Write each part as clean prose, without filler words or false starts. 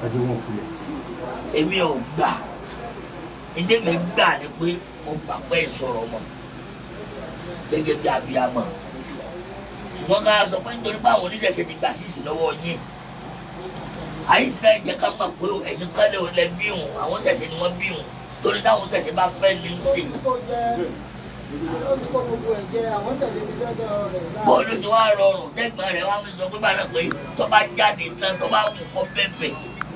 Ajé wọn kulẹ̀. Èmi ò gbà. Ìdí mi gbà ni pé mo gbà pé ìsọ̀rọ̀ mọ̀ gẹ́gẹ́ bí abiyamọ. Ṣùgbọ́n ká sọ pé nítorí pé àwọn oníṣẹ̀ṣe ti gbà sísì lọ́wọ́ yín. Àyíṣe náà jẹ́ ká mọ̀ pé ẹ̀yin kọ́lé ò lẹ bí òun, àwọn ṣẹ̀ṣẹ̀ ni wọ́n bí òun. Torí táwọn ṣẹ̀ṣẹ̀ bá fẹ́ ní í ṣe. Bọ́ọ̀lù ti wá rọrùn tẹ́gbọ́n rẹ̀ wá fi sọ pé bàrẹ̀ pé tó bá jáde tán tó bá wù kọ́ bẹ̀bẹ̀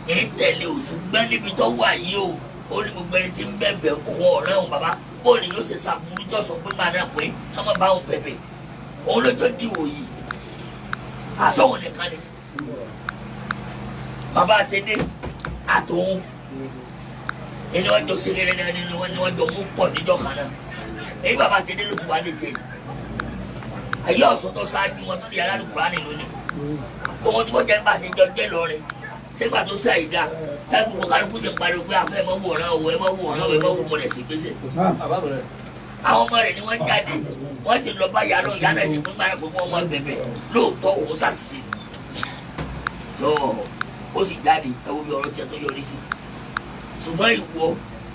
èyí tẹ̀lé oṣù gbẹ́ níbi tó wà yìí o ó ní gbogbo ẹni tí ń bẹ̀bẹ̀ òun ọ̀rẹ́ òun bàbá bọ́ọ̀lù yóò ṣe ṣàbùrú jọ sọ pé bàrẹ̀ pé ká má bá òun bẹ̀bẹ̀ òun lójó dìwò yìí àsọ̀wọ̀n nìkan ni bàbá àtẹ̀dé àtòun ẹni wọ́n jọ ṣeré ẹni wọ́n jọ mú pọ̀ níjọ́ kan náà èyí bàbá àtẹ̀dé ló ti wà létí ayé ọ̀sán tó ṣáájú wọn tó di yàrá Kùránì lónìí tọwọ́n tí wọ́n jẹ́ bá ṣe jọ jẹ́ lọ́rin sígbà tó ṣe àyíká tábí gbogbo kálukú ṣe ń pariwo pé afẹ́ ẹ má wòran o ẹ má wòran o ẹ má wò mọ̀lẹ̀ sí gbèsè. Àwọn ọmọ rẹ̀ ni wọ́n jáde wọ́n ti lọ bá yàrá ìyá náà sì pín bára pé wọ́n mọ bẹ̀bẹ̀ lóòótọ́ òun ṣàṣìṣe tó ó sì jáde ẹ wo bí ọ̀rọ̀ tiẹ̀ tó yọrí sí. Ṣùgbọ́n ìwọ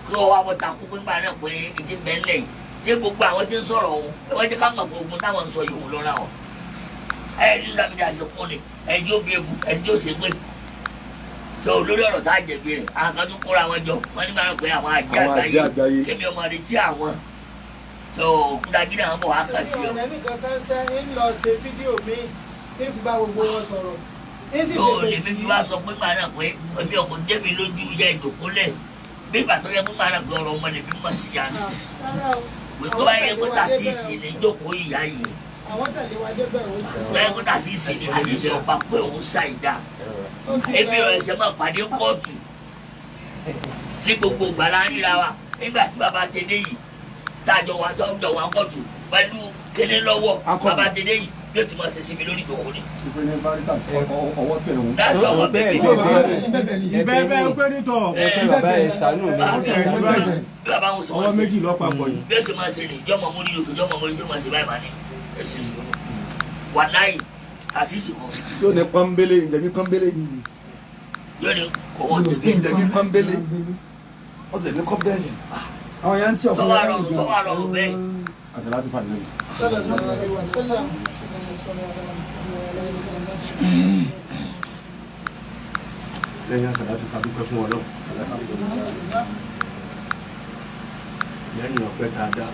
kí wọ́n wá wọ́n takú pín bára pé ìdí mẹ́lẹ̀ yìí ṣé gbogbo àwọn tí ń sọ̀rọ̀ òun ẹ wọ́n jẹ́ ká mọ̀ pé ogun táwọn ń sọ yìí òun lọ́ra wọn. Ẹ ẹ ní sàmìlì àṣekún ni ẹ ní ó bí ebu ẹ ní ó ṣe pé tó lórí ọ̀rọ̀ tá a jẹ̀bi rẹ̀ àwọn kan tó kóra wọn jọ wọ́n ní máa ń pè àwọn àjẹ́ àgbáyé kémi ọmọ rẹ̀ tí àwọn tó kúndàgídà wọn bọ̀ wá kàn sí ọ. Ọ̀rẹ́ nìkan kan ṣe ń lọ ṣe fídíò mi tí ń fi bá gbogbo wọn sọ̀rọ̀. Tó lè fi wá sọ pé màá nà pé ẹbí ọkọ̀ débi lójú ìyá ìjòkólẹ̀ bí ìgbà tó yẹ kó màá nà pé ọ̀rọ̀ ọmọ lè fi mọ̀ sí yá sí. Tó bá yẹ kó tà sí ìsìn ní jókòó ìyá yìí. Àwọn tẹ̀lé wa débẹ̀ o. Tó yẹ kó tà sí ìsìn ní àṣìṣe ọ̀pá pé òun ṣàìdá. Ebi ọ̀sẹ̀ máa pàdé kóòtù ní gbogbo ìgbà la ríra wa nígbà tí bàbá tẹ̀lé yìí tájọ wa tọ́jọ wa kóòtù pẹ̀lú kéde lọ́wọ́ bàbá tẹ̀lé yìí yóò ti máa ṣe sí mi lórí ìjókòó ni. Ìpínlẹ̀ Báríkà ọwọ́ tẹ̀ wọ́n. Dájọ́ ọmọ bẹ́ẹ̀ Ìbẹ́ẹ̀bẹ́ ń pẹ́ nítọ̀. Bàbá ẹ̀ ṣàánú mi. Bí bàbá wọn sọ Ọwọ́ máa ṣe méjì lọ papọ̀ yìí. bí ó ṣe máa ṣe ni ìjọ́ mọ̀ mórí lókè ìjọ́ mọ̀ mórí tó máa ṣe báyìí máa ní ẹ̀sìn sùúrù. Wàláyì àṣìṣe kan Yóò ní pọ́nbélé ìjẹ̀bí pọ́nbélé. yóò ní kò wọ́n tẹ̀lé. Ìjẹ̀bí pọ́nbélé. Ó tẹ̀ ní kọ́pítẹ́ǹsì. Àwọn yẹn ń tí ọkùnrin Sọ́wọ́ àrọ̀rùn sọ́wọ́ àrọ̀rùn bẹ́ẹ̀. Àṣàlá ti fà nínú. Lẹ́yìn àṣàlá ti ká dúpẹ́ fún Ọlọ́run. Lẹ́yìn ọpẹ́ tá a dá.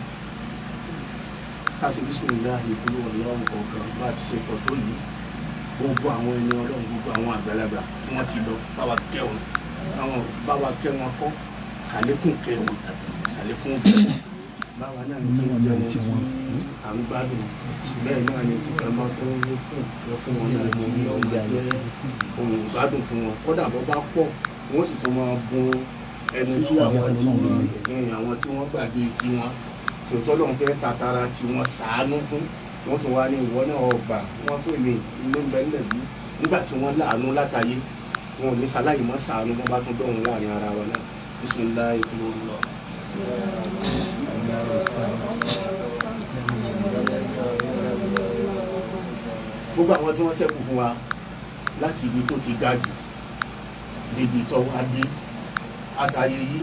Ká ṣe bísímíláhì kúlú Ọlọ́run kọ̀ọ̀kan bá ti ṣe pọ̀ tó yìí. Gbogbo àwọn ẹni Ọlọ́run gbogbo àwọn àgbàlagbà tí wọ́n ti lọ bá wa kẹ́ wọn. Àwọn bá wa kẹ́ wọn kọ́ ṣàlékún kẹ́ wọn ṣàlékún kẹ́ wọn. Báwa náà ní jẹun tí à ń gbádùn bẹ́ẹ̀ náà ni tí kan bá tó ń kún kẹ́ fún wọn náà tí ọmọ jẹ́ ohun gbádùn fún wọn. Kódà bó bá pọ̀ wọ́n sì tún máa bùn ẹni tí àwọn tí àwọn tí wọ́n gbàgbé tiwọn tòótọ́ lòun fẹ́ tatara tí wọ́n ṣàánú fún wọ́n tún wá ní ìwọ náà ọgbà wọ́n fún èmi ilé ń bẹ nílẹ̀ yìí nígbà tí wọ́n láàánú látàyé wọn ò ní ṣaláì mọ́ ṣàánú wọn bá tún dọ̀hún láàrin ara wa náà. Bismillahi kúlóòlù. Gbogbo àwọn tí wọ́n ṣẹ́kù fún wa láti ibi tó ti ga jù níbi tó wá dé àtàyè yìí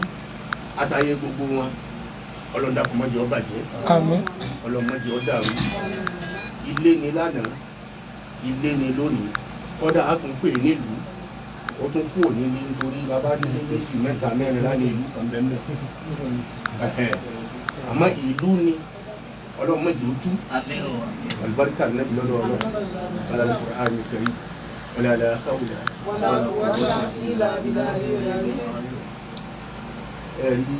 àtàyè gbogbo wọn Ọlọ́run dákun má jẹ́ ó bàjẹ́. Àmín. Ọlọ́run má jẹ́ ó dàrú. Ilé ni lánàá ilé ni lónìí kódà á tún pè nílùú ó tún kúrò nílé nítorí bàbá nílé méjì mẹ́ta mẹ́rin lánàá ìlú kan bẹ́ẹ̀ bẹ́ẹ̀ àmọ́ ìlú ni Ọlọ́run má jẹ́ ó tú. Àmín o. Alibarika nabi lọ́dọ̀ Ọlọ́run alali Qur'an kari wala la hawla Wala quwwata illa billahi. Ẹ̀rí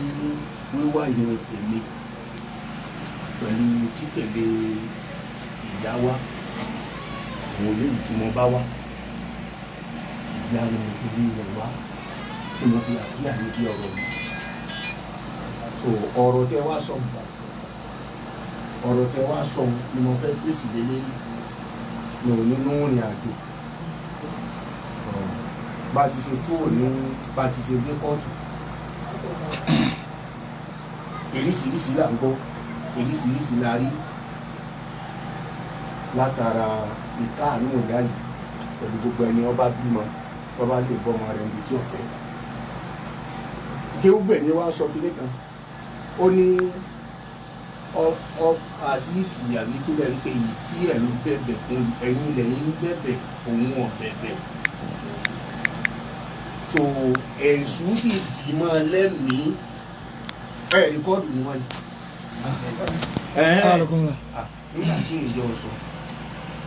wíwá yìí tèmi pẹ̀lú títẹ̀lé ìyá wa àwọn eléyìí tí mo bá wá ìyá ni mo torí rẹ̀ wá tí mo fi àbíyá níbi ọ̀rọ̀ yìí. So ọ̀rọ̀ tẹ wá sọ ọ̀rọ̀ tẹ wá sọ ni mo fẹ́ fèsì lé lérí mi ò nínú ìrìn àjò bá a ti ṣe kúrò ní bá a ti ṣe dé kóòtù èríṣiríṣi là ń gbọ́ èríṣiríṣi la rí látara ìkáàánú ìyá yìí pẹ̀lú gbogbo ẹni ọba bímọ Tọ́ba lè bọ́ ọmọ rẹ̀ níbi tí ò fẹ́. Kéwúgbẹ̀mí wá sọ kíní kan, ó ní àṣìṣì àbí kí lẹ́rìí pé èyí tí ẹ̀ ń bẹ̀bẹ̀ fún ẹ̀yin lẹ́yìn ń bẹ̀bẹ̀, òun ò bẹ̀bẹ̀. So ẹ̀sùn sì dì mọ́ lẹ́mìí. Ẹ̀ rìkọ́ọ̀dù ni wọ́n ní. Nígbà tí ìjọ sọ,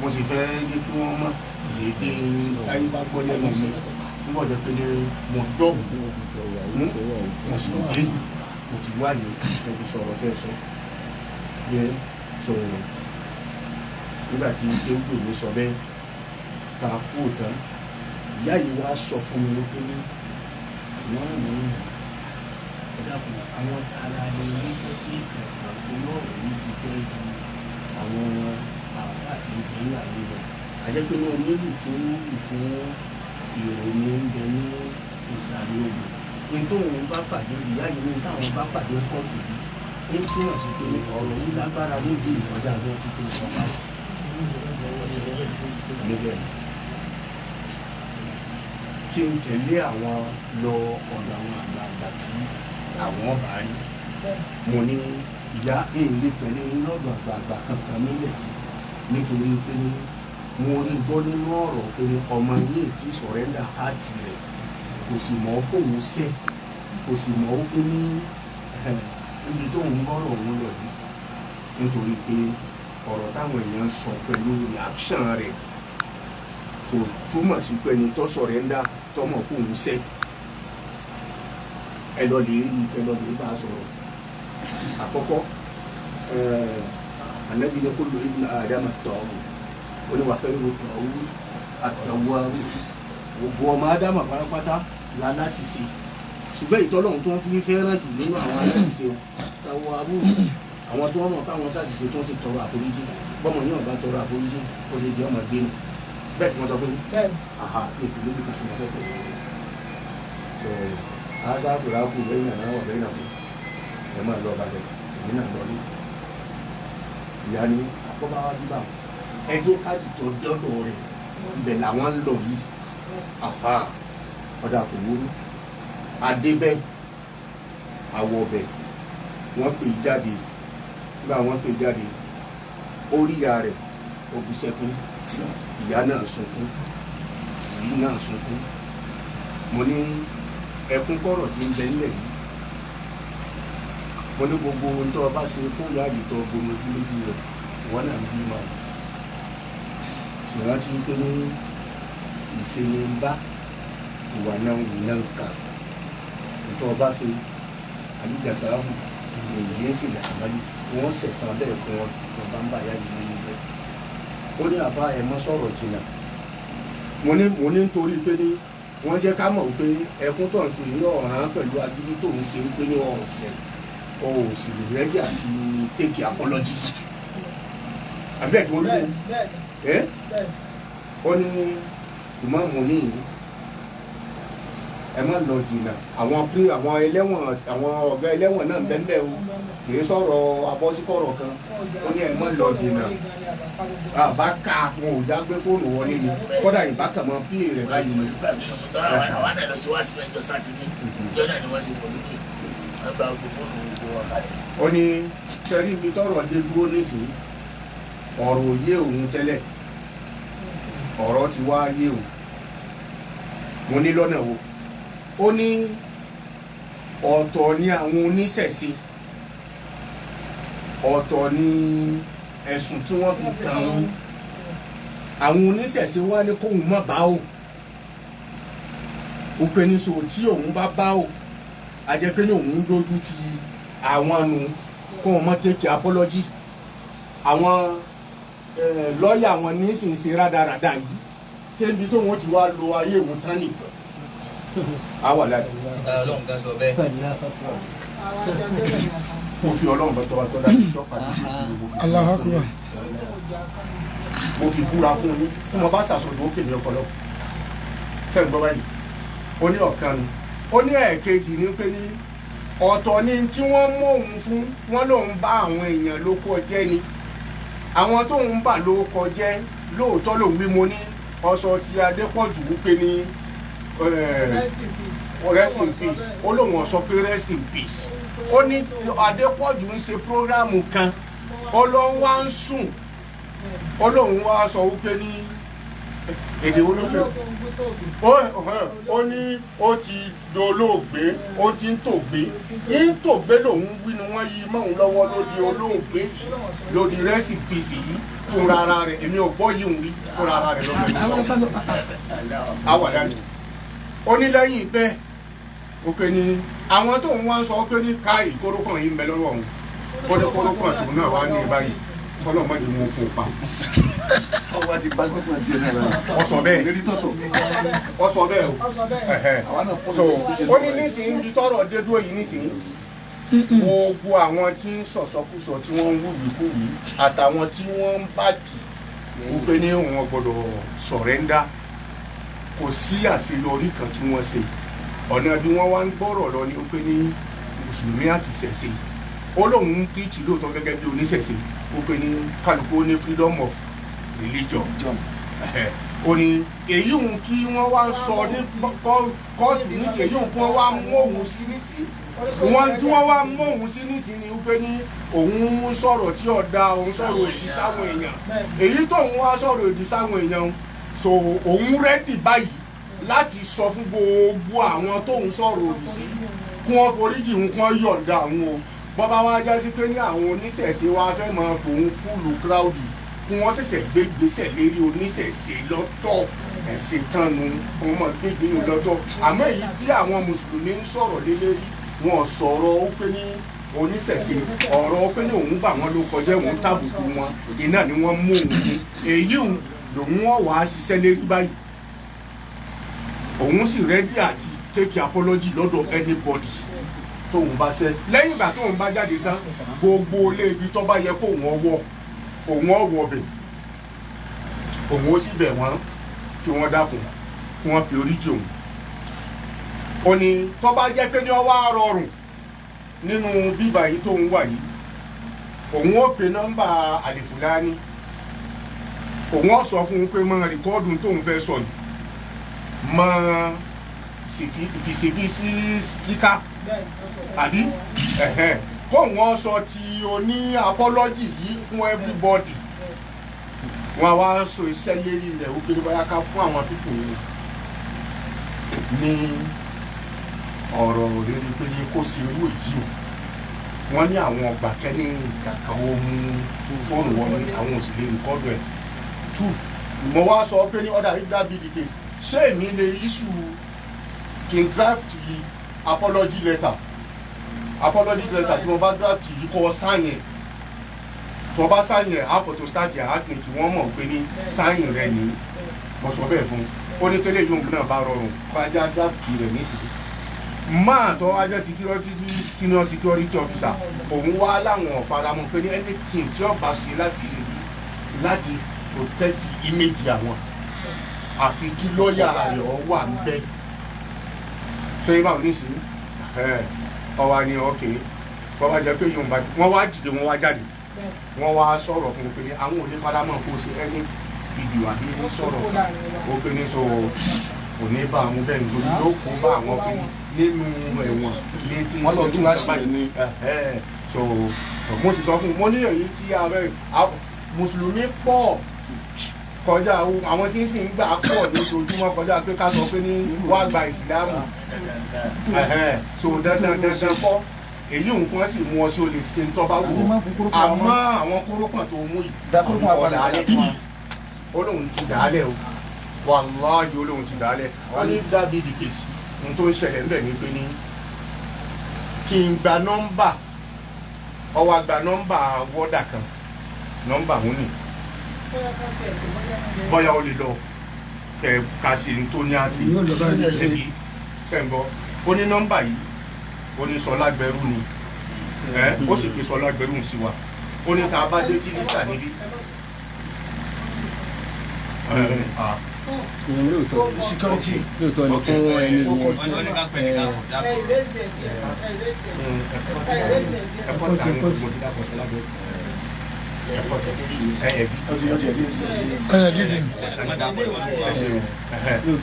mo sì fẹ́ jẹ́ kí wọ́n mọ̀ dédé táyé bá gbọ́ lẹ́nu mi nígbà tó pé mo dọ́hùn, mo sì dé, mo ti wáyé ẹbí sọ̀rọ̀ bẹ́ẹ̀ sọ yẹ. So nígbà tí kéwù mi sọ bẹ́ẹ̀ ta kú tán, ìyá yìí wá sọ fún mi pé ní wọ́n mú ẹ dákun, àwọn ará ilé ní tó kí kankan tó lọ́rọ̀ yìí ti fẹ́ ju àwọn àáfàá àti ìgbéyà mi lọ. Àjẹpẹ́ ní onílù tí ń lù fún ìròyìn ń bẹ ní ìsàlẹ̀ odò ní tóun bá pàdé ìyá yìí, ní táwọn bá pàdé kóòtù yìí, ní túmọ̀ sí pé ní ọ̀rọ̀ yìí lágbára níbi ìkọjá bí wọ́n ti ti sọ báyìí níbẹ̀. Kí n tẹ̀lé àwọn lọ ọ̀dọ̀ àwọn àgbààgbà tí àwọn bá rí. Mo ní ìyá, èlé tẹ̀lé yín lọ́dọ̀ àgbààgbà kankan nílẹ̀ yìí, nítorí pé ní mo rí gbọ́ nínú ọ̀rọ̀ pé ní ọmọ yìí ti sọ̀rẹ́ndà áàtì rẹ̀, kò sì mọ̀ ọ́ kóun sẹ́, kò sì mọ̀ ọ́ pé ní ibi tóun bọ́rọ̀ òun lọ yìí, nítorí pé ọ̀rọ̀ táwọn èèyàn ń sọ pẹ̀lú reaction rẹ̀ kò túmọ̀ sí pé ẹni tó sọ̀rẹ́ndà tọmọ kóun sẹ́. Ẹ lọ lè rí, ẹ lọ lè bá a sọ̀rọ̀. Àkọ́kọ́, Ànábì ní kullu ibn Adama tọ̀ọ̀rù, ó ní wà khayru tọ̀ọ̀rù àtàwárù. Gbogbo ọmọ Ádámà pátápátá la láṣìṣe, ṣùgbọ́n ìtọ́lọ́hún tó ń fi fẹ́ràn jù nínú àwọn aláṣìṣe tàwárù, àwọn tó wọ́n mọ̀ káwọn ṣàṣìṣe tó ń ti tọrọ àforíjì. Bọ́mọ yóò bá tọrọ àforíjì, ó lè di ọmọ gbénu. Bẹ́ẹ̀ tí wọ́n sọ fún mi, àhà èsì níbi kan tí wọ́n fẹ́ tẹ̀lé. So asa kura-ku bẹ́ẹ̀ náà wà bẹ́ẹ̀ náà kú, ẹ máa lọ balẹ̀, èmi náà lọ ní. Ìyá ni àkọ́bá wa bíbá, ẹ jẹ́ ká jìjọ dọ́dọ̀ rẹ̀, ibẹ̀ làwọn ń lọ yìí. Àhà ọ̀dà kò wúrú. Adébẹ́ àwọ̀bẹ̀ wọ́n pè jáde. Nígbà wọ́n pè jáde, ó rí ìyá rẹ̀, ó bú sẹ́kún, ìyá náà sunkún, ìyí náà sunkún. Mo ní ẹkún kọ̀rọ̀ tí ń bẹ nílẹ̀ yìí. Mo ní gbogbo ohun tó o bá ṣe fún ìyá yìí tó gbomi ojú lójú rẹ̀, ìwọ náà ń bí ma ṣèrántí pé ní ìṣe ni ń bá ìwà náà ń wù náà ń kà. Tó o bá ṣe àlìjàsáhù nàìjíríà sì lè àmàlí, wọ́n ṣẹ̀san bẹ́ẹ̀ fún wọn tó bá ń bá ìyá yìí nínú jẹ́. Ó ní àfa ẹ̀ mọ́ sọ̀rọ̀ jìnnà. Mo ní nítorí pé ní wọ́n jẹ́ ká mọ̀ pé ẹkún tó ń sun yìí ọ̀ràn pẹ̀lú agídí tó ń ṣe wípé ní ọ̀sẹ̀ o ò sì rẹ́dí àti take apology. Àbí ẹ̀ tí wọ́n lé ẹ́ ó ní ìmáàmù ní ẹ má lọ jìnnà. Àwọn pé àwọn ẹlẹ́wọ̀n, àwọn ọ̀gá ẹlẹ́wọ̀n náà bẹ́ẹ̀ o, kì í sọ̀rọ̀ abọ́síkọ̀rọ̀ kan. Ó ní ẹ má lọ jìnnà, àbá ká wọn ò já gbé fóònù wọlé ni, kódà ìbákan mọ píè rẹ báyìí ni. Àwa náà lọ sí wá síbẹ̀ ìjọ sátidé, ìjọ náà ni wọ́n sì wọlé kí wọ́n gba ogun fóònù gbogbo wọn kalẹ̀. Ó ní sẹ́rí ibi tọ́rọ̀ dé dúró nísìnyí, ọ̀rọ̀ ò yé òun tẹ́lẹ̀, ọ̀rọ̀ ti wá yé òun. Mo ní lọ́nà wo? Ó ní ọ̀tọ̀ ni àwọn oníṣẹ̀ṣe, ọ̀tọ̀ ni ẹ̀sùn tí wọ́n fi kàn án. Àwọn oníṣẹ̀ṣe wá ní kóun má bá o, ó pé ní so tí òun bá bá o, a jẹ́ pé ní òun dojú ti àwọn nu, kóun má take apology. Àwọn lọ́ọ̀yà wọn nísinsìnyí rádaràda yìí, ṣé ibi tóun ti wá lo ayé òun tán nìkan àwa láì. Ọlọ́run kan sọ bẹ́ẹ̀. Mo fi Ọlọ́run bá tọ́ba tọ́da ní sọ́pà ní ìlú. Allahu Akbar. Mo fi búra fún yín tí mo bá ṣàṣọdún ó kèmí ọpọlọ. Ṣé ń gbọ́ báyìí? Ó ní ọ̀kan ni. Ó ní ẹ̀ẹ̀kejì ni pé ní ọ̀tọ̀ ni tí wọ́n mú òun fún, wọ́n lòun bá àwọn èèyàn lóko jẹ́ ni. Àwọn tóun bà lóko jẹ́ lóòótọ́ lòun wí. Mo ní ọsọ ti Adépọ̀jù wípé ní Rest in peace. Ó lóun ò sọ pé rest in peace. Ó ní Adépọ̀jù ń ṣe program kan, ó lóun wá ń sùn, ó lóun wá sọ wípé ní èdè wo ló pè ó ní ó ti dolóògbé, ó ti ń tògbé, ń tògbé lòun wí ni wọ́n yí mọ́ òun lọ́wọ́ lódi olóògbé yìí, lódi rest in peace yìí fúnra ara rẹ̀. Èmi ò gbọ́ yìí ń rí fúnra ara rẹ̀ lọ́wọ́ àwàdà ni. Ó ní lẹ́yìn bẹ́ẹ̀ ó pé ní àwọn tóun wá ń sọ pé ní káì kórópọ̀n yìí ń bẹ lọ́wọ́ òun, ó ní kórópọ̀n tòun náà wá ní báyìí kọ́lọ́mọ́dé wọn fún un pa. Ọba ti bá gbọ́kàn tiẹ̀ náà rẹ̀. Ó sọ bẹ́ẹ̀. Lérí tọ̀tọ̀. Ó sọ bẹ́ẹ̀ o. So ó ní nísìnyí ibi tọ́rọ̀ dé dúró yìí nísìnyí, gbogbo àwọn tí ń sọ̀sọ́kùsọ, tí wọ́n ń wúwìkúwì, àtàwọn tí wọ́n ń bàkì wípé ní wọn gbọ́dọ̀ surrender, kò sí àṣeyọrí kan tí wọ́n ṣe. Ọ̀nà bí wọ́n wá ń gbọ́rọ̀ lọ ni wípé ní mùsùlùmí àti ìṣẹ̀ṣe, ó lóun ń preach lóòótọ́ gẹ́gẹ́ bí oníṣẹ̀ṣe, wípé ní kálukú ó ní freedom of religion. Ó ní èyí òun kí wọ́n wá sọ ní kóòtù níṣẹ́, èyí òun kí wọ́n wá mú òun sí níṣẹ́, wọ́n tí wọ́n wá mú òun sí níṣẹ́ ni wípé ní òun sọ̀rọ̀ tí ọ̀dà, òun sọ̀rọ̀ òdì sáwọn èèyàn. Èyí tóun wá sọ̀rọ̀ òdì sáwọn èèyàn, so òun ready báyìí láti sọ fún gbogbo àwọn tóun sọ̀rọ̀ òdì sí kí wọ́n foríjì òun, kí wọ́n yọ̀ǹda àwọn o. Bọ́bá wá já sí pé ní àwọn oníṣẹ̀ṣe wa fẹ́ máa fòun cool crowd, kí wọ́n ṣẹ̀ṣẹ̀ gbé gbèsè lérí oníṣẹ̀ṣe lọ́tọ̀, ẹ̀sìn kanu wọ́n máa gbé gbé lọ́tọ̀. Àmọ́ èyí tí àwọn mùsùlùmí ń sọ̀rọ̀ lé lérí, wọn sọ̀rọ̀ ó pé ní oníṣẹ̀ṣe, ọ̀rọ̀ ó pé ní òun bà wọ́n ló kọjá, òun tàbùkù wọn, iná ni wọ́n mú òun fún. Èyí lòun wọ́n wàá ṣiṣẹ́ lérí báyìí. Òun sì ready àti take apology lọ́dọ̀ anybody tóun bá ṣe. Lẹ́yìn ìgbà tóun bá jáde tán, gbogbo ilé ibi tó bá yẹ kóun ọwọ́ òun ọwọ́ bẹ̀, òun ó sì bẹ̀ wọ́n kí wọ́n dákun, kí wọ́n fi oríjì òun. Ó ní tó bá jẹ́ pé ní ọwọ́ àrọ̀rùn nínú bíbà yìí tóun wà yìí, òun ó pe nọ́mbà Àlìfùlání, òun ó sọ fún un pé máa record tóun fẹ́ sọ yìí, máa fìsìfì sí speaker àbí kóun ó sọ ti oní apology yìí fún everybody. Wọn wá sọ iṣẹ́ lérí rẹ̀ wípé ní bóyá ká fún àwọn people yìí ní ọ̀rọ̀ lérí pé ní kó ṣe irú èyí o. Wọ́n ní àwọn ọgbà kẹ́ni kàkà ó mú fóònù wọlé, àwọn ò sì lè record ẹ̀. Two, mo wá sọ pé ní order, if that be the case, ṣé èmi lè issue kí n draft yìí apology letter? Apology letter tí mo bá draft yìí, kọ́ sign ẹ̀. Tó bá sign ẹ̀, á photostat ẹ̀, á pín kí wọ́n mọ̀ pé ní sign rẹ̀ ní. Mo sọ bẹ́ẹ̀ fún un. Ó ní tẹ́lẹ̀ yóò náà bá rọrùn kọjá draft rẹ̀ nísìsiyìí. Máa tó wá jẹ́ security, senior security officer, òun wá láwọn ọ̀faramọ́ pé ní anything tí ó bá ṣe láti rí láti protect image àwọn, àfi kí lọ́ọ̀yà rẹ̀ ọ wà níbẹ̀. Ṣé báwo nísìnyí ọwọ́ ni ok, wọ́n wá jẹ́ pé yóò bá wọ́n wá dìde, wọ́n wá jáde, wọ́n wá sọ̀rọ̀ fún un pé àwọn ò lè faramọ́ kó ṣe ẹni fídíò àbí sọ̀rọ̀. Ó pé ní so kò ní bá àwọn bẹ́ẹ̀ nítorí yóò kó bá àwọn pé nínú ẹ̀wọ̀n ní tí Wọ́n lọ tún láṣìírí ní. So mo sì sọ fún un, mo ní èyí tí abẹ́ mùsùlùmí pọ̀ kọjá àwọn tí ń sì ń gbà pọ̀ lójoojúmọ́ kọjá pé ká sọ pé ní wàá gba ìsìlámù. So dandan dandan kọ́ èyí nǹkan sì mú ọ sí o lè ṣe ń tọ́ bá wù ọ́, àmọ́ àwọn kórópọ̀n tó mú yìí ọ̀dàlẹ̀ ó lóun ti dàálẹ̀ o. Wàláhì, ó lóun ti dàálẹ̀. Wọ́n ní that be the case, ohun tó ń ṣẹlẹ̀ ńbẹ̀ ni pé ní kí n gba nọ́mbà, ọwọ́ àgbà nọ́mbà wọ́dà kan, nọ́mbà òun ni bóyá ó lè lọ kẹ ká ṣe ní tó ní àṣẹ ṣèbí ṣe ń bọ. Ó ní nọ́mbà yìí, ó ní Sọlá gbẹrú ni ẹ, ó sì pè Sọlá gbẹrú sí wa. Ó ní tá a bá dé jínísà níbí. Lóòótọ́ Security. lóòótọ́ ni fún ẹni yẹn. Ẹ̀kọ́ tí a ní mo ti dákọ̀ Sọlá gbẹrú. Ẹ ẹbí tí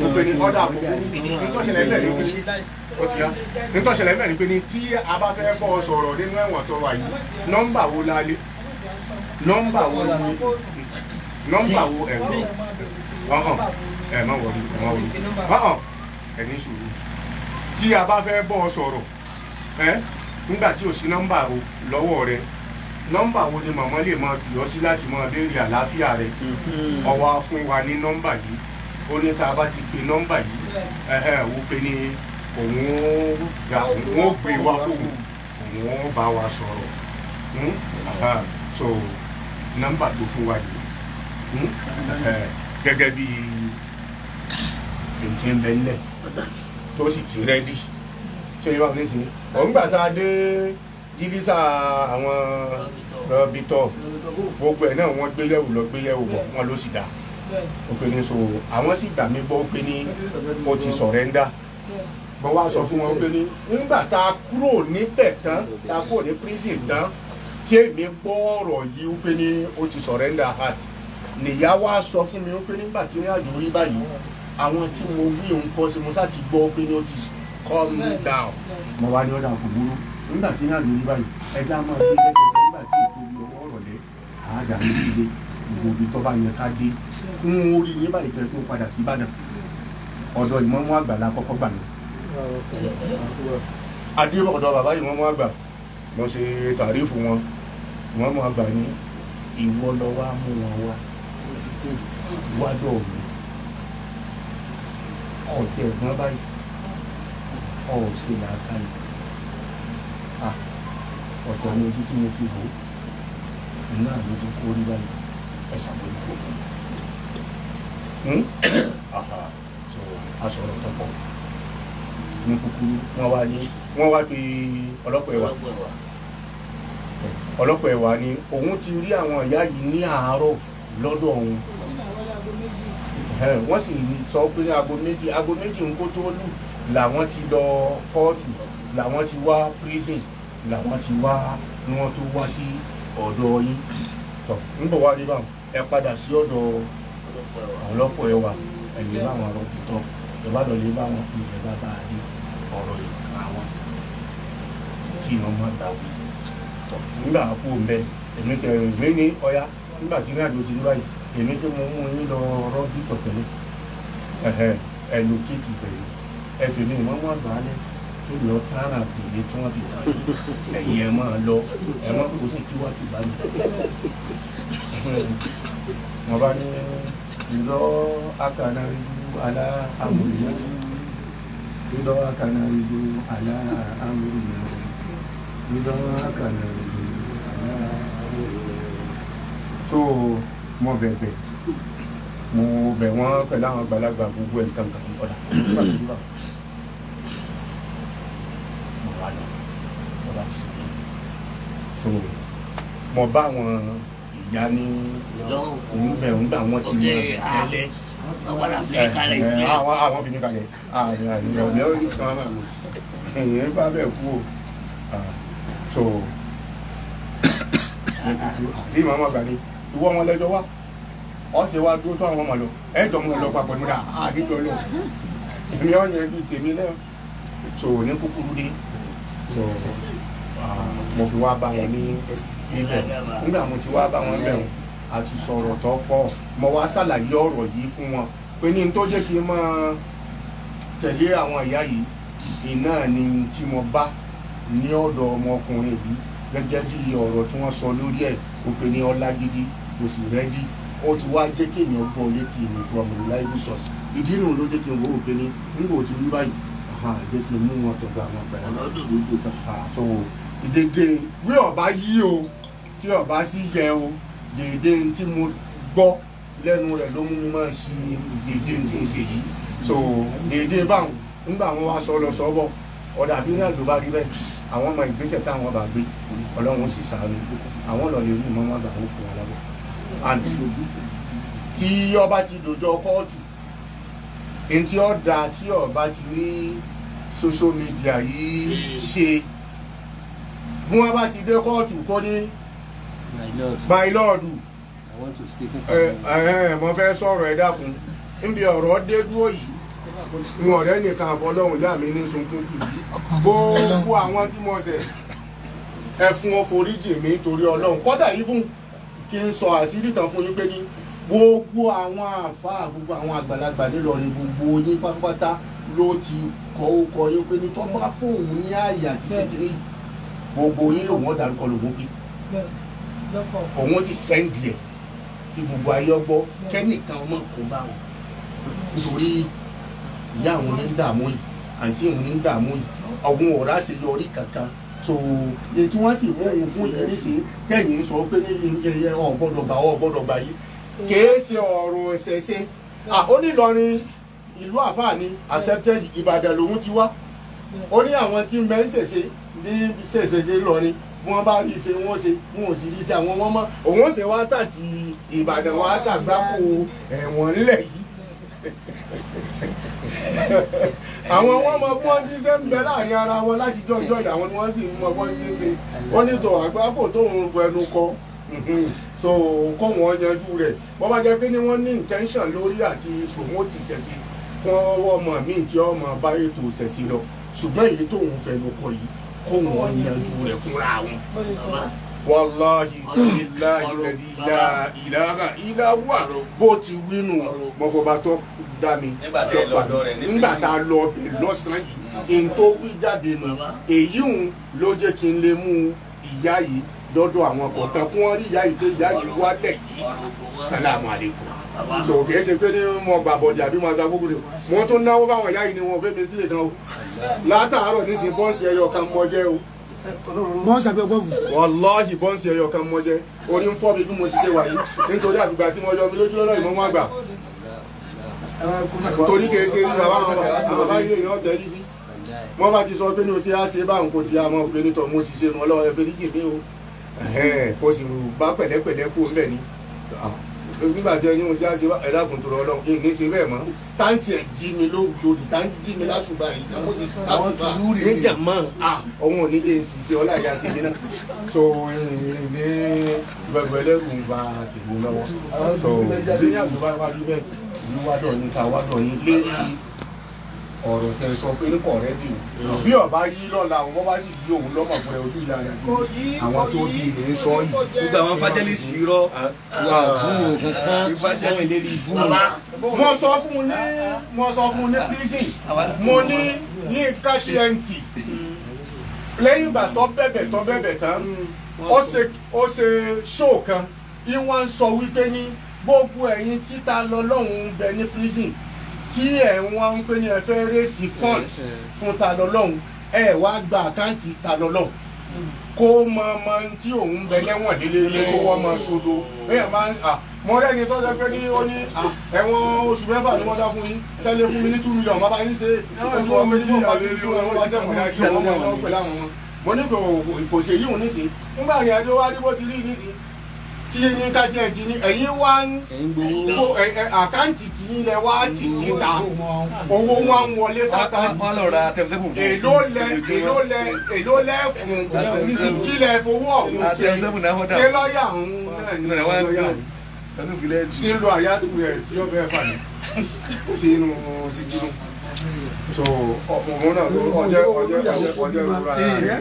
ó pe ní ọ̀dà àkókò nítòṣẹlẹ̀ ń bẹ̀ ní pé ó ti yá nítòṣẹlẹ̀ ń bẹ̀ ní pé ní tí a bá fẹ́ bọ́ ọ sọ̀rọ̀ nínú ẹ̀wọ̀n tó wà yìí, nọ́mbà wo la lé, nọ́mbà wo ni, nọ́mbà wo ẹ̀rọ ọ̀hún ẹ̀ má wọlé, ẹ̀ má wọlé, ọ̀hún ẹ̀ ní sùúrù. Tí a bá fẹ́ bọ́ ọ sọ̀rọ̀ ẹ́ nígbà tí ò sí nọ́mbà o lọ́wọ́ rẹ, nọ́mbà wo ni màmá lè máa pè ọ́ sí láti máa béèrè àlàáfíà rẹ? Ó wá fún wa ní nọ́mbà yìí. Ó ní tá a bá ti pe nọ́mbà yìí, ẹ̀hẹ́n, ó pe ní òun ó gbà, òun ó gbé wá fóun, òun ó bá wa sọ̀rọ̀. So nọ́mbà tó fún wa yìí, gẹ́gẹ́ bí ètí ń bẹ nílẹ̀ tó sì ti ready. Ṣé yíwá mi nísìnyí òun gbà tá a dé jírísà àwọn rọbìtọ gbogbo ẹ̀ náà, wọ́n gbé yẹ̀wò lọ, gbé yẹ̀wò bọ̀, wọ́n ló sì dáa. Ó pe ní so àwọn sì gbà mí gbọ́ pé ní ó ti surrender. Mo wá sọ fún wọn pé ní nígbà tá a kúrò níbẹ̀ tán, tá a kúrò ní prison tán, tí èmi gbọ́ ọ̀rọ̀ yìí pé ní ó ti surrender heart, nìyá wá sọ fún mi pé nígbà tí ní àjò rí báyìí, àwọn tí mo wí òun kọ́ sí, mo sá ti gbọ́ pé ní ó ti calm down. Mo wá ní ọ̀dà kò burú, nígbà tí ní àjò rí báyìí, ẹja máa gbé lẹ́sẹsẹ. Nígbà tí ètò ìlú ọwọ́ ọ̀rọ̀lẹ́ àádá ní ilé gbogbo ibi tó bá yẹ ká dé kún orí yín báyìí kẹ́ tó padà sí Ìbàdàn. Ọ̀dọ̀ ìmọ̀mú àgbà la kọ́kọ́ gbà lọ. Adé ọ̀dọ̀ bàbá ìmọ̀mú àgbà, mo ṣe tàrífù wọn. Ìmọ̀mú àgbà ní ìwọ lọ wá mú wọn wá wádọ̀ mi, ọ̀tí ẹ̀gbọ́n báyìí ọ̀ ṣe làákàyè. Ọ̀tọ̀ ni ojú tí mo fi wò ó, iná ló jẹ́ kó rí báyìí, ẹ ṣàmójúkó fún mi. So a sọ̀rọ̀ tọ́pọ̀ ní kúkúrú. Wọ́n wá ní wọ́n wá pe ọlọ́pàá ẹ̀wà. Ọlọ́pàá ẹ̀wà ni òun ti rí àwọn ìyá yìí ní àárọ̀ lọ́dọ̀ òun. Wọ́n sì sọ pé ní aago 2, aago 2 ń kó tó lù làwọn ti lọ kóòtù, làwọn ti wá prison, làwọn ti wá ni wọ́n tó wá sí ọ̀dọ̀ yín. Tọ̀ ń bọ̀ wá rí báwọn, ẹ padà sí ọ̀dọ̀ ọlọ́pàá ẹ̀wà, ẹ̀yìn báwọn rọ̀bì tọ́ ẹ bá lọ lé báwọn ilẹ̀ bá bá a dé ọ̀rọ̀ ìka wọn kí wọ́n má gbà wí. Tọ̀ nígbà kú mbẹ, èmi tẹ èmi ní ọya nígbà tí ní àjò ti rí báyìí, èmi tí mo mú yín lọ rọ́bì tọ̀tẹ̀lẹ̀ ẹ̀hẹ̀ ẹ lókèétì pẹ̀lú ẹ fi mi ìmọ̀mọ́ àgbà lẹ̀ kí lọ tààrà tèmi tí wọ́n fi kàn yín, ẹ̀yin ẹ̀ máa lọ, ẹ̀ má kó sí kí wá ti bá mi. Wọ́n bá ní ìlọ akànnàríjú alá amúlùmọ́, ìlọ akànnàríjú alá amúlùmọ́, ìlọ akànnàríjú alá amúlùmọ́. So mo bẹ̀bẹ̀, mo bẹ̀ wọ́n pẹ̀lú àwọn àgbàlagbà gbogbo ẹ̀ nǹkan kan ọ̀dà mo wà lọ, mo bá ti sèké. So mo bá àwọn ìyá ní òun bẹ̀ òun gbà wọ́n ti mọ tẹ́lẹ̀. Wọ́n padà fi kalẹ̀ sílẹ̀. Àwọn fi mí kalẹ̀ ẹ̀yìn bá bẹ̀ kú o. So àti màmá gbà ní ìwọ wọn lẹ́jọ́ wá ọ ṣe wá dúró tó àwọn ọmọ lọ ẹjọ mọ lọ papọ̀ nígbà àdíjọ lọ èmi ọ̀yàn ẹbí tèmi náà. So ní kúkúrú dé, so mo fi wá bá wọn ní níbẹ̀. Nígbà mo ti wá bá wọn bẹ̀ wọn àti sọ̀rọ̀ tó pọ̀, mo wá ṣàlàyé ọ̀rọ̀ yìí fún wọn pé ní n tó jẹ́ kí n máa tẹ̀lé àwọn ìyá yìí iná ni tí mo bá ní ọ̀dọ̀ ọmọkùnrin yìí gẹ́gẹ́ bí ọ̀rọ̀ tí wọ́n sọ lórí ẹ̀, ó pe ní ọlá gidi, kò sì ready. Ó ti wá jẹ́ kéèyàn gbọ́ létí mi from reliable source. Ìdí nù ló jẹ́ kí n wò ó pé ní nígbà tí rí báyìí, jẹ́ kí n mú wọn tọ̀dọ̀ àwọn àgbàlagbà. So ìdèdè wí ọba yí o, tí ọba sì yẹ o, dèdè tí mo gbọ́ lẹ́nu rẹ̀ ló mú mi máa ṣe dèdè tí ń ṣe yìí. So dèdè báwọn nígbà wọn wá sọ lọ sọ́bọ̀ ọ̀dà bí ìrìnàjò bá rí bẹ́ẹ̀, àwọn ọmọ ìgbésẹ̀ táwọn bá gbé, Ọlọ́run sì ṣàánú àwọn lọ lè rí ìmọ̀ wọn gbà wọ́n fún wọn lábọ̀. And tí ọba ti dòjọ́ kóòtù ntí ọ̀dà tí ọba ti rí social media yìí ṣe, bí wọ́n bá ti dé kóòtù kó ní My lord, My lord, I want to speak. Ẹ ẹ, mo fẹ́ sọ̀rọ̀, ẹ dákun. Níbi ọ̀rọ̀ dé dúró yìí, n ọ̀rẹ́ nìkan àfọlọ́hún ìyá mi ní sunkún kì í. Gbogbo àwọn tí mo ṣẹ̀, ẹ fún wọn, foríjì mi torí Ọlọ́run. Kọ́dà yìí fún kí n sọ àṣírí kan fún yín pé ní gbogbo àwọn àáfàá, gbogbo àwọn àgbàlagbà nílọrin, gbogbo yín pátápátá ló ti kọ́ ó kọ yín pé ní tó bá fóun ní ààyè àti ṣèkiri, gbogbo yín lòun ọ̀dàrúkọ lòun pé òun sì send ẹ̀ kí gbogbo ayé ọgbọ́, kẹ́nìkan ọmọ kò bá wọn, nítorí ìyá àwọn ní ń dààmú yìí, àǹtí òun ní ń dààmú yìí, ọ̀hún ọ̀rá ṣe yọrí kankan. So ní tí wọ́n sì mú òun fún yìí nísìnyí, kẹ́yìn sọ pé ní ilé ọ̀ gbọ́dọ̀ gbà, ọ̀ gbọ́dọ̀ gbà yìí, kìí ṣe ọ̀rọ̀ ṣẹ̀ṣẹ̀. Ó ní Ìlọrin ìlú àfáà ni accepted, Ìbàdàn lòun ti wá. Ó ní àwọn tí ń bẹ ń ṣẹ̀ṣẹ̀ ní ṣẹ̀ṣẹ̀ lọrin, bí wọ́n bá rí ṣe wọ́n ṣe, wọn ò sì rí ṣe àwọn wọn mọ́. Òun ó ṣe wá tàti Ìbàdàn wá ṣàgbákò ẹ̀wọ̀n ńlẹ̀ yìí. Àwọn wọn mọ bí wọ́n ti ṣe ń bẹ láàrin ara wọn láti jọjọ ìyàwó ni wọ́n sì mọ bí wọ́n ti ń ṣe. Ó ní tọ̀ àgbákò tóun fẹnu kọ, so kó wọn yanjú rẹ̀. Bọ́ bá jẹ́ pé ní wọ́n ní intention lórí àti promote ìṣẹ̀ṣe, kó ọmọ míì tí ọmọ bá ètò ìṣẹ̀ṣe lọ, ṣùgbọ́n èyí tóun fẹnu kọ yìí, kó wọn yanjú rẹ̀ fúnra wọn. Wàláhi ilahi lẹ́dí ilá ìlàrà ilá wà bó ti wínú mọ̀fọ́bá tó dá mi. Nígbà tá a lọ bẹ̀ lọ́sàn-án yìí, n tó wí jáde nù. Èyí ń ló jẹ́ kí n lè mú ìyá yìí lọ́dọ̀ àwọn kọ̀ọ̀kan kí wọ́n rí ìyá yìí pé ìyá yìí wálẹ̀ yìí, sàlámù àlékún. So kìí ṣe pé ní mo gbà bọ̀dì àbí mo ta gbogbo rẹ̀, mo tún náwó báwọn ìyá yìí ni wọn fẹ́ mi sílẹ̀ kan o. Látàárọ̀ nísìnyí, bọ́ǹsì ẹyọ kan mọ jẹ́ o. Bọ́ǹsì àbí ọgbọ́n fún. Wàláhì, bọ́ǹsì ẹyọ kan mọ jẹ́. Orí ń fọ́ mi bí mo ti ṣe wà yìí, nítorí àfìgbà tí mo yọ mi lójú lọ́dọ̀ ìmọ̀mọ́ àgbà, torí kìí ṣe ní bàbá àwọn bàbá ilé ìná tẹ́lí sí. Wọ́n bá ti sọ pé ní o ti á ṣe báwọn kò ti á mọ̀ pé nítọ̀ mo sì ṣe nu ọlọ́wọ́ ẹ̀fẹ́ níjì mí o, kò sì rò bá pẹ̀lẹ́pẹ̀lẹ́ kú ńbẹ̀ ni. Nígbà tí ẹni mo ti á ṣe ẹ̀dá kùn tó rọ ọlọ́run kí n ní ṣe bẹ́ẹ̀ mọ́. Táǹtì ẹ̀ jí mi lóru lónìí, tá ń jí mi lásùbà yìí, tá mo sì Àwọn tùlú rèé. Níjàmọ́ ọ̀hún ò ní lè sì ṣe ọlá ìyá kejì náà. So ní gbẹgbẹ lẹ́rù ń ba tèmi lọ́wọ́. So bí ní àgbẹ̀ bá wá rí bẹ́ẹ̀, ìlú wá dọ̀ ní ta wá dọ̀ yín lérí ọ̀rọ̀ tẹ sọ pé ní kọ̀ọ̀rẹ́ bì í bí ọba yí lọ́la, òun bá sì yí òun lọ́mọ fún ẹ ojú ìyá rẹ̀ àwọn tó bí ní sọ yìí. Gbogbo àwọn fájẹ́lìsì rọ Wà búrò kankan wọ́n ìlérí ibú. Mo sọ fún un ní, mo sọ fún un ní prison, mo ní Yínká TNT, lẹ́yìn ìgbà tó bẹ̀bẹ̀, tó bẹ̀bẹ̀ tán, ó ṣe show kan, ìwọ̀n ń sọ wípé ní gbogbo ẹ̀yin títa lọ lọ́hùn ń bẹ ní prison tí ẹ̀ ń wá ń pè ní ẹ fẹ́ raise fund fún ta lọ lọ́hùn, ẹ wá gba account ta lọ lọ́hùn, kó mọ ọmọ tí òun bẹ lẹ́wọ̀n délé lé, kó wọ́n mọ ṣodo bẹ́ẹ̀ máa ń à. Mo rẹ́ni tó sọ pé ní ó ní ẹ̀wọ̀n oṣù 6 ni wọ́n dá fún yín, tẹ́lẹ̀ fún mi ní 2 million, má bá yín ṣe. Ó sọ pé ní wọ́n bá ti tú ẹ̀wọ̀n bá sẹ̀wọ̀n dájú, wọ́n mọ̀ ọ́n pẹ̀lú àwọn wọn. Mo ní kò ṣe yíwùn nísìn. Nígbà yẹn tó wá rí bó ti rí nísìn tí yín ká tiẹ̀ ti ní ẹ̀yin wá ń kó account tí yín lẹ wá tì síta, owó wá ń wọlé sí account. Wọ́n lọ ra tẹ̀síṣẹ́fù fún. Èló lẹ fún? Kí lẹ fowó ọ̀hún ṣe? Ṣé lọ́ọ̀yà ń náà ní lọ́ọ̀yà tí ń lo àyájú rẹ̀ tí ó fẹ́ fà ní sínú sígínú? So ọmọ náà ọjọ́ ọjọ́ ọjọ́ ọjọ́ ìrora rẹ̀.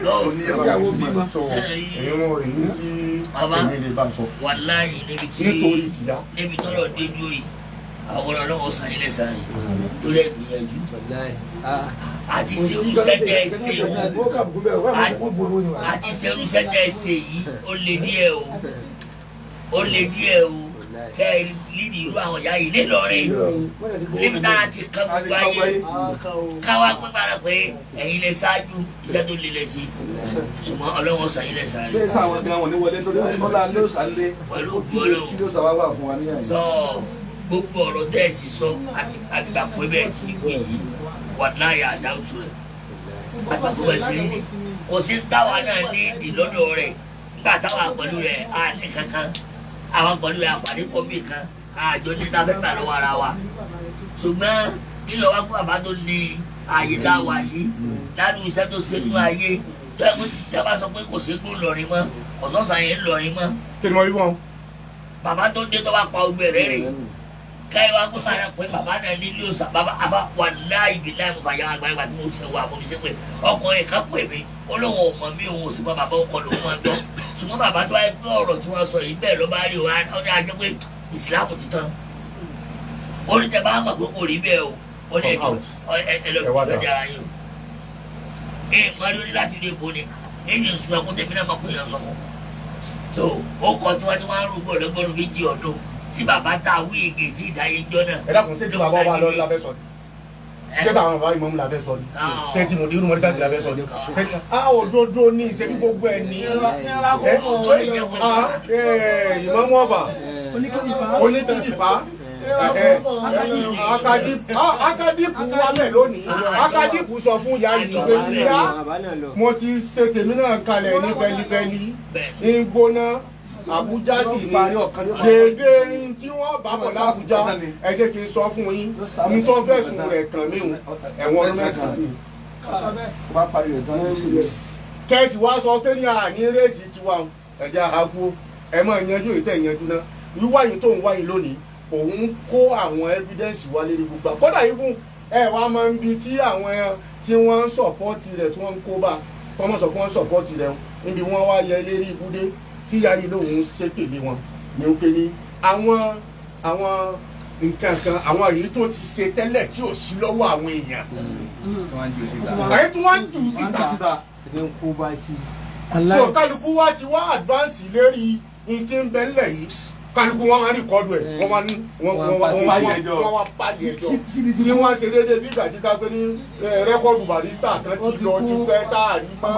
So èyí wọn èyí tí èmi lè bá sọ Wàláyé, níbi tí nítorí tìyá. Níbi tọ́lọ̀ dé dúró yìí, àwọn ọlọ́wọ́ sàn ilé sáré torí ẹ̀ gbìyànjú àti serúṣẹ́ tẹ́ ẹ ṣe o, àti serúṣẹ́ tẹ́ ẹ ṣe yìí, ó lé díẹ̀ o, ó lé díẹ̀ o. Kẹ́ ẹ lídìí irú àwọn ìyá yìí nílọrin, níbi tára ti kan gbogbo ayé, káwá pé bára pé ẹ̀yin lè ṣáájú iṣẹ́ tó lè lè ṣe, ṣùgbọ́n ọlọ́wọ́ sàn ilé sáré. Bẹ́ẹ̀ sáwọn gan wọn ní wọlé torí ọlá ló sálé. Pẹ̀lú ògùn Ọlọ́run. Tí ló sàwá wà fún wa ní àyè. Sọ gbogbo ọ̀rọ̀ tẹ́ ẹ sì sọ àti àgbà pé bẹ́ẹ̀ ti wí yìí, wà láyà àdáwùtú rẹ̀, àgbà pé bẹ́ẹ̀ ti rí ni. Kò sí táwa náà ní ìdí lọ́dọ̀ rẹ̀ nígbà táwa pẹ̀lú rẹ̀ á ní kankan, àwọn pẹ̀lú rẹ̀ àpàdé pọ̀ bí kan àjọ ní ta fẹ́ gbà lọ́wọ́ ara wa. Ṣùgbọ́n kí lọ́wọ́ pé bàbá tó ní ààyè tá a wà yìí ládùú iṣẹ́ tó ṣe nínú ayé. Tẹ́ bá sọ pé kò sí gbó lọrin mọ́, kò sọ́sàn yẹn lọrin mọ́. Kí ni mo wí fún ọ? Bàbá tó dé tó bá pa ogun ẹ̀rẹ́ rè káyọ̀ wá pé màá pé bàbá náà nílé òòsà bàbá àbá wà láì bí láì mo fà yà àgbàlagbà tí mo ṣe wà mo fi ṣe pé ọkùnrin kan pè mí ó lóun ò mọ̀ mí òun ò sì mọ bàbá ọkọ lòun máa gbọ́ ṣùgbọ́n bàbá tó wáyé pé ọ̀rọ̀ tí wọ́n sọ yìí bẹ́ẹ̀ ló bá rí o ó ní ajẹ́ pé ìsìlámù ti tán ó ní tẹ bá mọ̀ pé kò rí bẹ́ẹ̀ o ó ní ẹ̀lọ́ ara yín o ẹ̀ mọ́rí ó ní láti rí èkó ni èyí ń sun ẹkún tẹ̀mí náà máa pè yàn sọ̀kọ̀ so ó kọ tí wọ́n ti wá ń rúgbọ́ lọ́gọ́rùn méjì ọdún tí bàbá tá a wí ege tí ìdáyé jọ náà. Ẹ dákun, ṣé tí bàbá wa lọ la fẹ́ sọ ni? Ṣé táwọn bàbá ìmọ̀mú la fẹ́ sọ ni? Ṣé tí mùdírù mọ́ríkàsì la fẹ́ sọ ni? A òdodo ní ṣe bí gbogbo ẹ̀ ní. Ìmọ̀mú Ọ̀fà onítìjìpá akadipu wálẹ̀ lónìí. Akadipu sọ fún ìyá yìí pé ìyá mo ti ṣe tèmi náà kalẹ̀ ní fẹlifẹli ń gbóná Àbújá sì ni dédé tí wọ́n bá bọ̀ l'Àbújá. Ẹ jẹ́ kí n sọ fún yín, n sọ fẹ̀sùn rẹ̀ kàn mí o, ẹ̀wọ̀n ọdún 9 ni. Kẹ́sì wá sọ pé ní àní rèsì tiwa ẹ̀jẹ̀ àhákú ẹ̀ máa yanjú èyí tẹ̀ yanjú náà. Wíwá yìí tó ń wá yìí lónìí, òun kó àwọn evidence wá lérí gbogbo kódà yìí fún ẹ wá máa ń bi tí àwọn tí wọ́n ń sọ̀pọ́tì rẹ̀ tí wọ́n ń kó bá wọ́n mọ̀ sọ pé wọ́n ń sọ̀pọ́tì rẹ̀ níbi wọ́n wá yẹ lérí ibùdé tí ìyá yìí lòun ṣépèlé wọn ní ó pé ní àwọn nǹkan kan àwọn èyí tó ti ṣe tẹ́lẹ̀ tí ò sí lọ́wọ́ àwọn èèyàn èyí tí wọ́n ń jù síta. So kálukú wá ti wá advance lérí ní ti ń bẹ ńlẹ̀ yìí, kálukú wọn wá rìkọ́dù ẹ̀, wọ́n wá ní wọ́n wá pàdé ẹjọ́ tí wọ́n ṣe déédéé bí ìgbà tí ká pé ní rẹ́kọ̀dù Barrister kan ti lọ ti pẹ́ tá a rí mọ́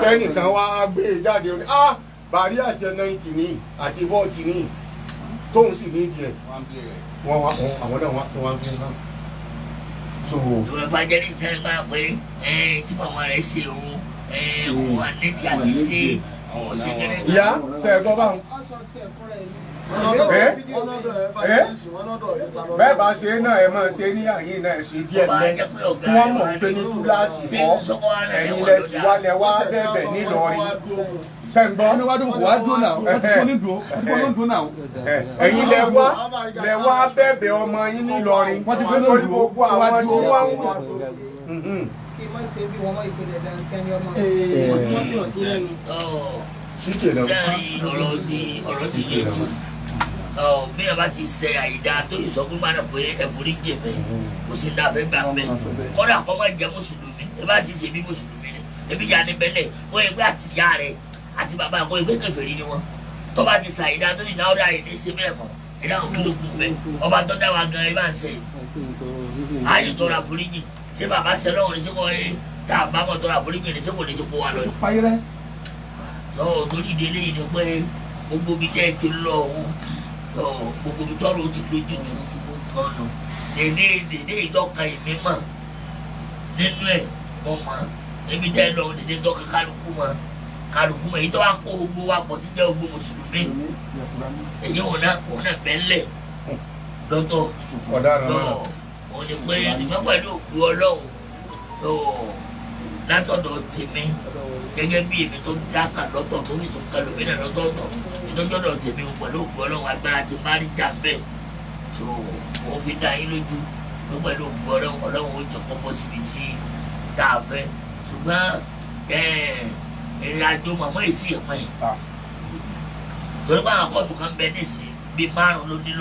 kẹ́nìkan wá gbé e jáde ní ah Bàrí àti 90 ní àti 40 ní tóun sì ní ìdí ẹ̀ wọ́n wá àwọn náà wọ́n fi hàn. Ìwé evangelist náà máa pé tí màmá rẹ̀ ṣe òun kò wà nídìí àti ṣe òun ṣe kéré. Ìyá ṣe é gbọ́ báwọn. Bẹ́ẹ̀ bá ṣe náà ẹ máa ṣe ní àyè náà ẹ ṣe díẹ̀ lẹ́ kí wọ́n mọ̀ pé ní túláàsì kọ́ ẹ̀yin lẹ sì wá lẹ wá bẹ̀bẹ̀ nílọrin. Ṣé ń gbọ́? Ẹ̀yin lẹ wá bẹ̀bẹ̀ ọmọ yín nílọrin torí gbogbo àwọn tí wọ́n ń wò. Kí n má ṣe bí wọ́n mọ ìpìlẹ̀ dáńtẹ́ ní ọmọ. Sẹ́yìn ọ̀rọ̀ ti yé jù bí ẹ bá ti ṣe àyídá tó yìí sọ pé má dà pé ẹ̀fọ́rí jẹ̀mẹ́ kò sí ní afẹ́ gbà mẹ́ kọ́dà kọ́ máa jẹ́ mùsùlùmí ẹ bá sì ṣe bí mùsùlùmí ni ẹbí ya ni bẹ́lẹ̀ kó ẹgbẹ́ àti ìyá rẹ àti bàbá kó ẹgbẹ́ kèfèrí ni wọn tó bá ti ṣàyídá tó yìí náà ọ̀dà yìí ní ṣe bẹ́ẹ̀ mọ́ ẹ̀dá òkìlò kù bẹ́ẹ̀ ọba tó dá wa gan ẹ bá ń ṣe ààyè tọrọ àforíjì ṣé bàbá ṣe lọ́wọ́ ní sẹ́kọ̀ọ́ ẹ tá a bá mọ̀ tọrọ àforíjì ní sẹ́kọ̀ọ́ ní ti kó wa lọ. Torí ìdílé yìí ni pé gbogbo ibi tẹ́ ẹ ti lọ òun gbogbo ibi tọ́rọ̀ ó ti lójútu ọ̀nà dèdè ìtọ́ka èmi mọ̀ nínú ẹ̀ mo mọ̀ ebi tẹ́ ẹ lọ dèdè ìtọ́ka kálukú mọ̀ kálukú mọ̀ èyí tó wá kó gbogbo wa pọ̀ tí jẹ́ gbogbo mùsùlùmí èyí òun náà bẹ́ńlẹ̀ lọ́tọ̀ òun ni pé ìgbà pẹ̀lú òkú Ọlọ́run tó látọ̀dọ̀ tèmi gẹ́gẹ́ bí èmi tó dáka lọ́tọ̀ tó fi tó kẹlòmínà lọ́tọ̀ọ̀tọ̀ ìtọ́jọ́dọ̀ tèmi pẹ̀lú ògùn Ọlọ́run agbára ti má rí jà bẹ́ẹ̀ tó o fi dá yín lójú pé pẹ̀lú ògùn Ọlọ́run Ọlọ́run ó jẹ́ kó bọ́ síbi tí tá a fẹ́ ṣùgbọ́n ìrìn àjò màmá yìí sì pẹ́ torí pé àwọn kóòtù kan bẹ nísìnyí bíi márùn-ún ló nílò.